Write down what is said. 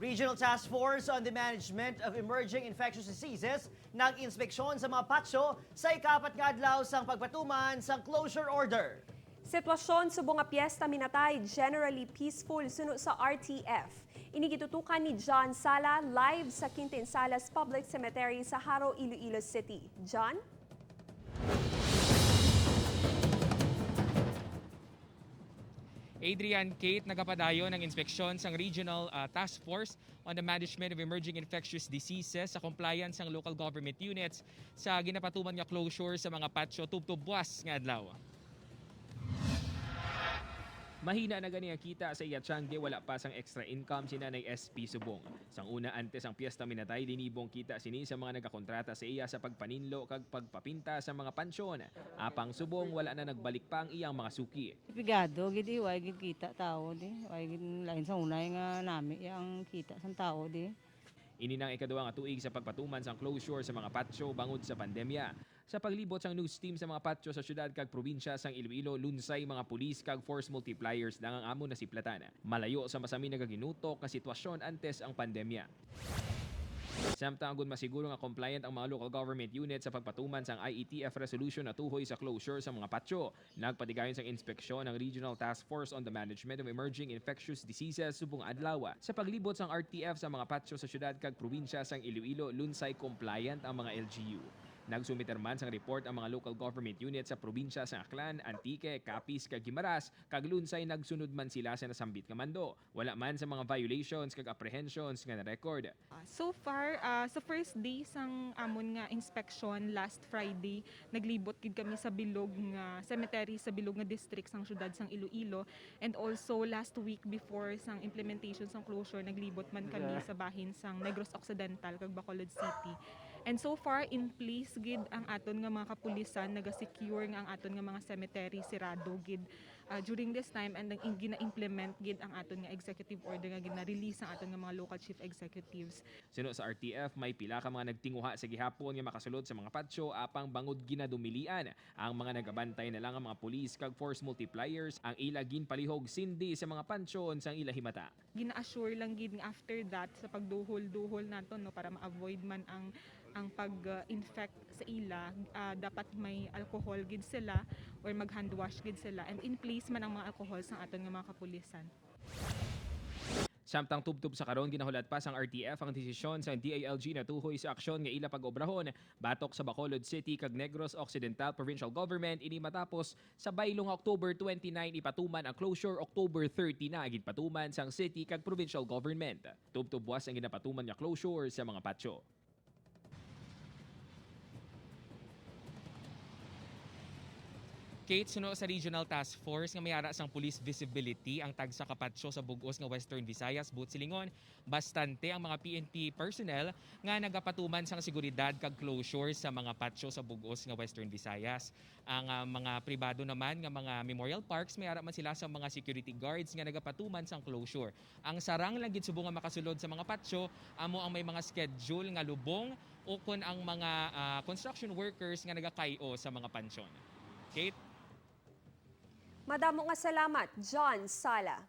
Regional Task Force on the Management of Emerging Infectious Diseases nag-inspeksyon sa mga patsyo sa ikapat nga adlaw sang pagpatuman sang closure order. Sitwasyon subong nga piyesta minatay generally peaceful suno sa RTF. Ini gitutukan ni John Sala live sa Quintin Salas Public Cemetery sa Jaro, Iloilo City. John? Adrian, Kate, nagapadayon ang inspeksyon sang Regional Task Force on the Management of Emerging Infectious Diseases sa compliance sang local government units sa ginapatuman nga closure sa mga patsyo tubtob buwas nga adlaw. Mahina na gani ang kita sa iya tiyangge, wala pa sang extra income si Nanay SP Subong. Sang una antes ang piyesta minatay, linibong kita sini sa mga nagakontrata sa iya sa pagpaninlo kag pagpapinta sa mga pansyon. Apang subong wala na nagbalik pa ang iyang mga suki. Pigado gid di way gid kita tao di way gid lain sa unay nga nami ang kita sa tao di. Ini nang ikaduha nga tuig sa pagpatuman sang closure sa mga patsyo bangod sa pandemya. Sa paglibot sang news team sa mga patsyo sa syudad kag probinsya sang Iloilo, lunsay mga pulis kag force multipliers lang ang amo na siplatan. Malayo sa masami nagaginutok nga sitwasyon antes ang pandemya. Samtang agud masiguro nga compliant ang mga local government unit sa pagpatuman sang IETF resolution na tuhoy sa closure sa mga patsyo. Nagpatigayon sang inspeksyon ang Regional Task Force on the Management of Emerging Infectious Diseases subong adlaw. Sa paglibot sang RTF sa mga patsyo sa syudad kag probinsya sang Iloilo, lunsay compliant ang mga LGU. Nagsumiter man sang report ang mga local government unit sa probinsya sa Aklan, Antique, Capiz kag Guimaras, kag lunsay nagsunod man sila sa nasambit nga mando. Wala man sa mga violations kag apprehensions nga na-record. So far, sa first day sang amon nga inspection last Friday, naglibot gid kami sa bilog nga cemetery sa bilog nga district sang syudad sang Iloilo, and also last week before sang implementation sang closure, naglibot man kami sa bahin sang Negros Occidental kag Bacolod City. And so far in place gid ang aton nga mga kapulisan, naga-secure nga ang aton nga mga cemetery sirado gid during this time, and ang gina-implement gid ang aton nga executive order nga gina-release ang aton nga mga local chief executives. Suno sa RTF, may pila ka mga nagtinguha sa gihapon nga makasulod sa mga patsyo apang bangod ginadumilian. Ang mga nagabantay na lang ang mga pulis kag force multipliers ang ila ginpalihog sindi sa mga pansyon sang ila himata. Gina-assure lang gid nga after that sa pagduhol-duhol naton, no, para ma-avoid man ang pag-infect sa ila, dapat may alcohol gid sila or mag hand wash gid sila, and in place man ang mga alcohol sang aton nga mga kapulisan. Samtang tubtob sa karon, ginahulat pa sang RTF ang desisyon sa DILG na tuhoy sa aksyon nga ila pag-obrahon batok sa Bacolod City kag Negros Occidental Provincial Government, ini matapos sa baylong October 29 ipatuman ang closure, October 30 na ginpatuman sang city kag provincial government. Tubtob buwas ang ginapatuman nga closure sa mga patsyo. Kate, suno sa Regional Task Force nga mayara sang police visibility ang tagsa ka patsyo sa bugos nga Western Visayas, buot silingon, bastante ang mga PNP personnel nga nagapatuman sang seguridad kag closure sa mga patsyo sa bugos nga Western Visayas. Ang mga pribado naman nga mga memorial parks, mayara man sila sa mga security guards nga nagapatuman sang closure. Ang sarang lang gid subong nga makasulod sa mga patsyo amo ang may mga schedule nga lubong o kon ang mga construction workers nga nagakayo sa mga pansyon. Kate? Madamo nga salamat, John Sala.